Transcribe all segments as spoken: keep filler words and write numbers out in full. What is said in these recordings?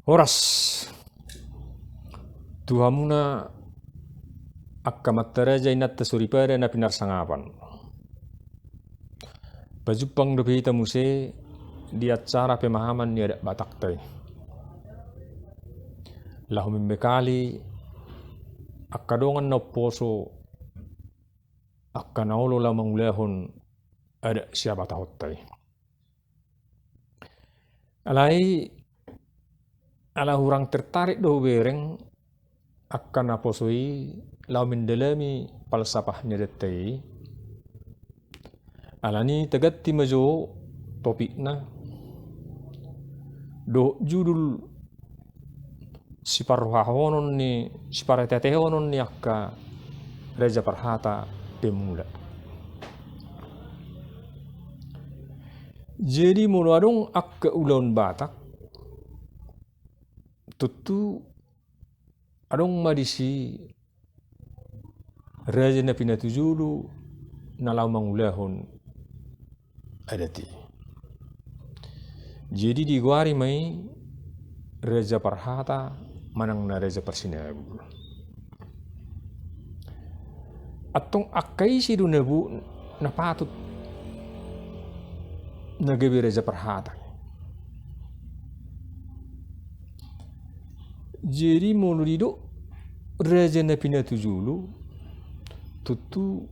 Horas tu hamuna angka amanta raja, inanta soripada na pinarsangapan. Pajumpang dope hita muse di acara pemahaman ni adat Batakta i, laho membekali angka dongan na umposo, angka na olo laho mangulahon adat sihabatahonta i. Alai ala hurang tertarik do hubereng angka na poso i laho mendalami falsafah ni adatta i. Alani taganti ma jo topikna dohot judul siparrohahonon ni, siparteatehonon ni angka raja parhata pemula. Jadi molo adong angka ulaon Batak, tontu adong ma disi raja na pinatujolo na laho mangulahon adat i. Jadi digoari ma i raja parhata manang na raja parsinabul. Antong angka ise do na bo-, na patut na gabe raja parhata? Jadi molo didok raja na pinatujolo, tontu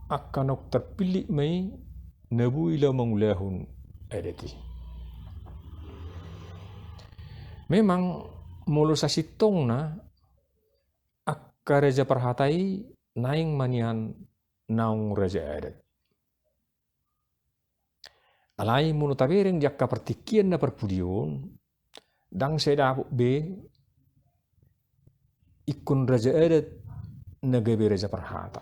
angka naung tarpillit ma i na boi laho mangulahon adat i. Memang molo sasintongna angka raja parhata i naeng ma nian naung raja adat. Alai molo tabereng di angka partingkian na parpudi on, ndang sai dapot be ingkon raja adat na gabe raja parhata.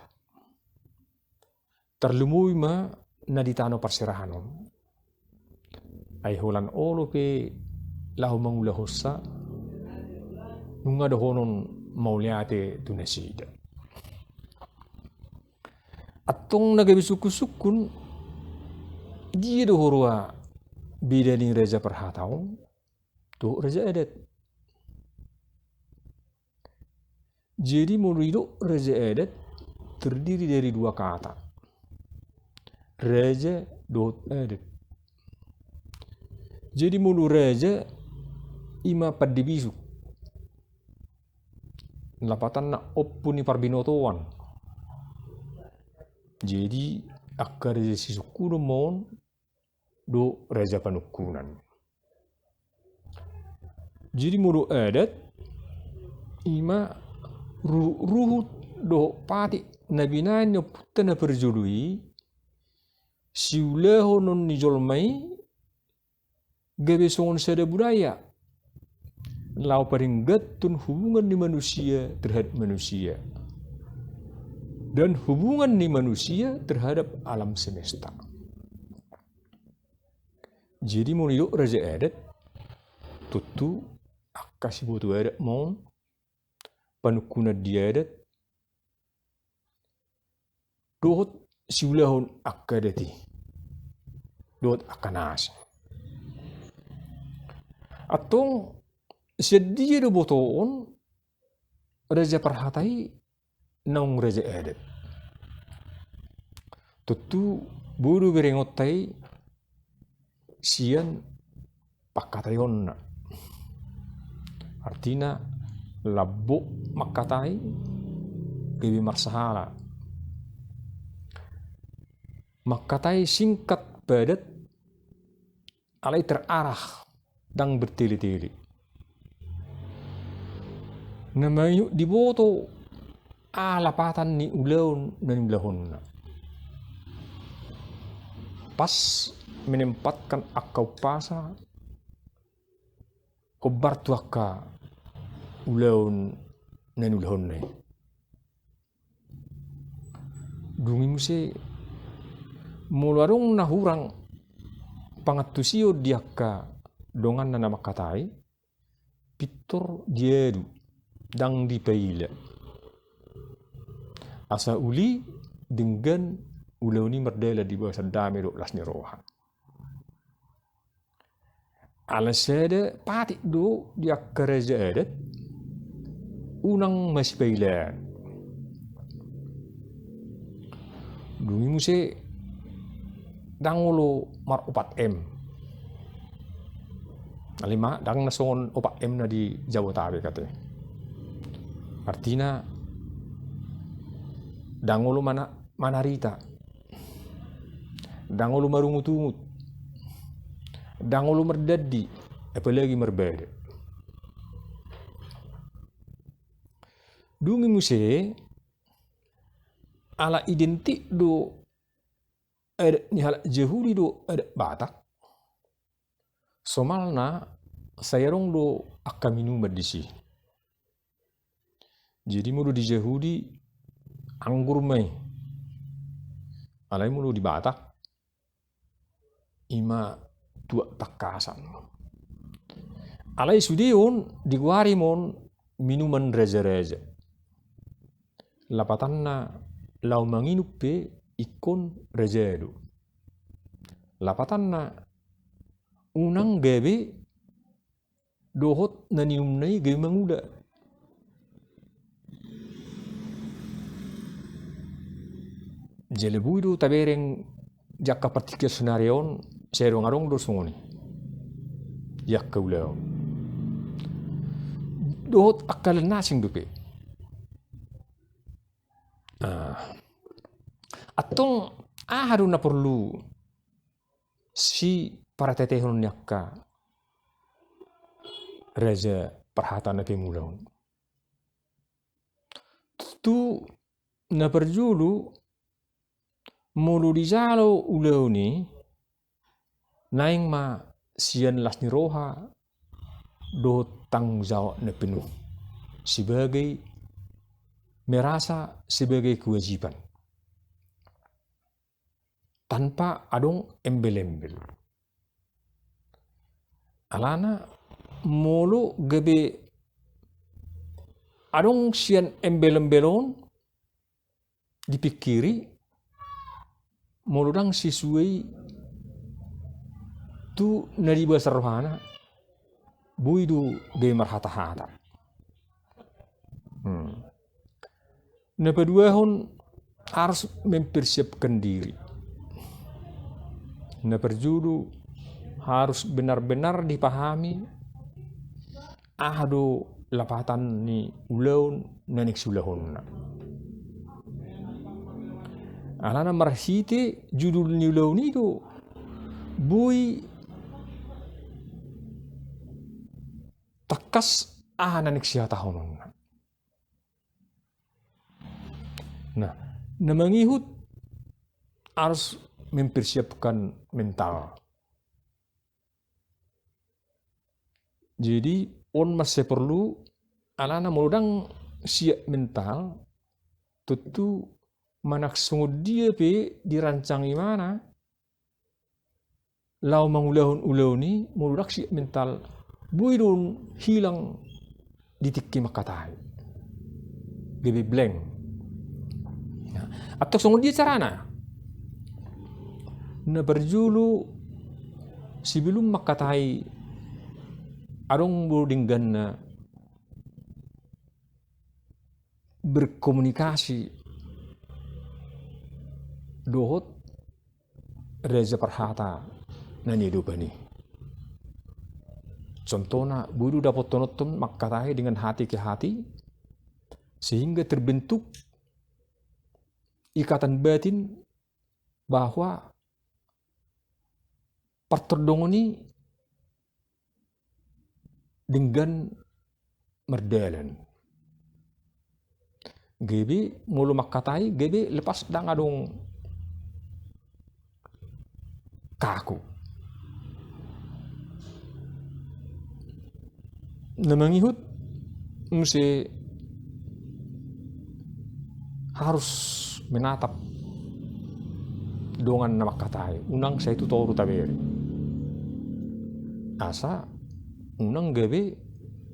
Tarlumobi ma na di tano parserahan on. Ai holan olo pe laho mangulahonsa, nunga dohonon mauliate tu nasida. Antong na gabe sungkunsungkun, dia do huroha beda ni raja parhata on dohot raja adat? Jadi molo didok raja adat terdiri dari dua kata, raja dohot adat. Jadi molo raja, i ma pande bisuk, lapatanna ompu ni parbinotoan. Jadi angka raja sisungkunon ma on dohot raja panungkunan. Jadi molo adat, i ma ru-, ruhut dohot patik na binahen ni ompunta na parjolo i, siulahonon ni jolma i gabe songon sada budaya laho paringgathon hubungan ni manusia terhadap manusia dan hubungan ni manusia terhadap alam semesta. Jadi molo didok raja adat, tontu angka siboto adat ma on, panungkunan di adat, dohot siulahon angka adat i dohot angka na asing. Antong sian dia do botoon raja parhata i naung raja adat? Tontu boi do berengonta i sian pangkataionna. Artina, lambok mangkatai, gabe marsahala. Mangkatai singkat padat, alai terarah, ndang bertele-tele. Na mangihut diboto aha lapatan ni ulaon na niulahonna. Pas menempatkan angka umpasa hombar tu angka ulaon na niulahonna i. Dung i muse, molo adong na hurang pangantusion di angka donganna na mangkatai, pintor diadu, ndang dipaila. Asa uli denggan ulaon i mardalan di bagasan dame dohot las ni roha. Ala sada patik do di angka raja adat, unang masipailaan. Dung i muse ndang olo maropat M. Alai ma ndang na songon opat M na di Jabodetabek ate. Artina ndang olo mana-, manarita. Ndang olo marungutungut. Ndang olo mardandi, apalagi marbada. Dung i muse, ala identik do adat ni halak Jahudi do adat Batak. Somalna sai adong do angka minuman disi. Jadi molo di Jahudi anggur ma i. Alai molo di Batak ima tuak tangkasan. Alai sude on digoari ma on minuman raja-raja. Lapatanna laho manginum pe ingkon raja do. Lapatanna unang gabe dohot na niinumna i gabe mangula. Jala boi do tabereng di angka partingkian sonari on, sai adong-adong do songon i di angka ulaon. Dohot angka na asing dope. Ah. Antong aha do na porlu siparetetehon ni angka raja parhata na pemula on? Tontu na parjolo, molo dijalo ulaon i, naeng ma sian las ni roha dohot tanggung jawab na penuh sebagai, merasa sebagai kewajiban. Tanpa adong embel-embel. Alana molo gabe adong sian embel-embel on dipingkiri, molo ndang sesuai tu na di bagasan rohana, boi do gabe marhata-hata. Hmm. Na paduahon, harus mempersiapkan diri. Na parjolo, harus benar-benar dipahami aha do lapatan ni ulaon na naeng siulahonna. Alana marhite judul ni ulaon i do boi tangkas aha na naeng sihatahononna. Nah, na mangihut harus mempersiapkan mental. Jadi on ma sai porlu, alana molo ndang siap mental, tontu manang songon dia pe dirancang ibana laho mangulahon ulaon i, molo ndang siap mental, boi do on hilang di tingki mangkatai. Gabe blank. Nah, antong songon dia carana? Na parjolo, sebelum mangkatai adong do dengganna berkomunikasi dohot raja parhata na niadopan i. Contohna, boi do dapothononhon mangkatai dengan hati ke hati, sehingga terbentuk ikatan batin bahwa partordongon i denggan mardalan. Gabe molo mangkatai, gabe lepas ndang adong kaku. Na mangihut muse harus menatap dongan na mangkatai, unang sai tu toru tabere. Asa unang gabe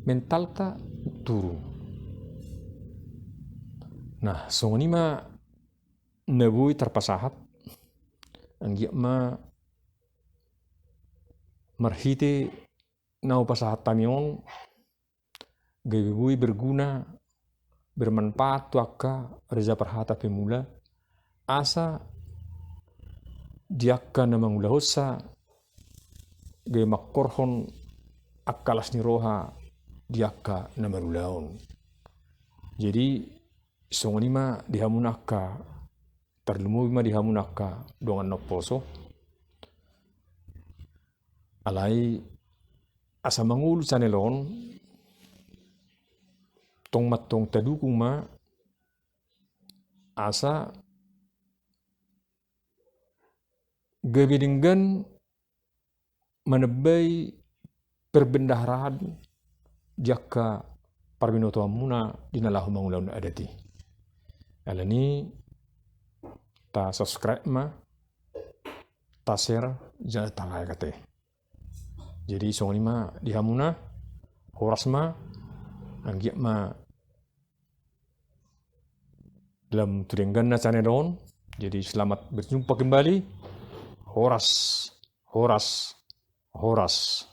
mentalta turun. Nah, songon i ma na boi tarpasahat, anggiat ma marhite na hupasahat hami on gabe boi berguna, bermanfaat tu angka Reza Parhata pemula, asa di angka na mangulahonsa gabe mangkorhon angka las ni roha di angka na marulaon. Jadi songon i ma di hamuna angka, tarlumobi ma di hamuna angka dongan na umposo. Alai asa mangolu channel on, tong mantong tadukung ma asa gabe denggan manambai perbendaharaan di angka parbinotoanmuna di na laho mangulahon adat i. Alani ta subscribe ma, ta share, jala ta like ate. Jadi songon i ma di hamuna, horas ma, anggiat ma lam tu dengganna channel on. Jadi selamat berjumpa kembali. Horas, horas, horas.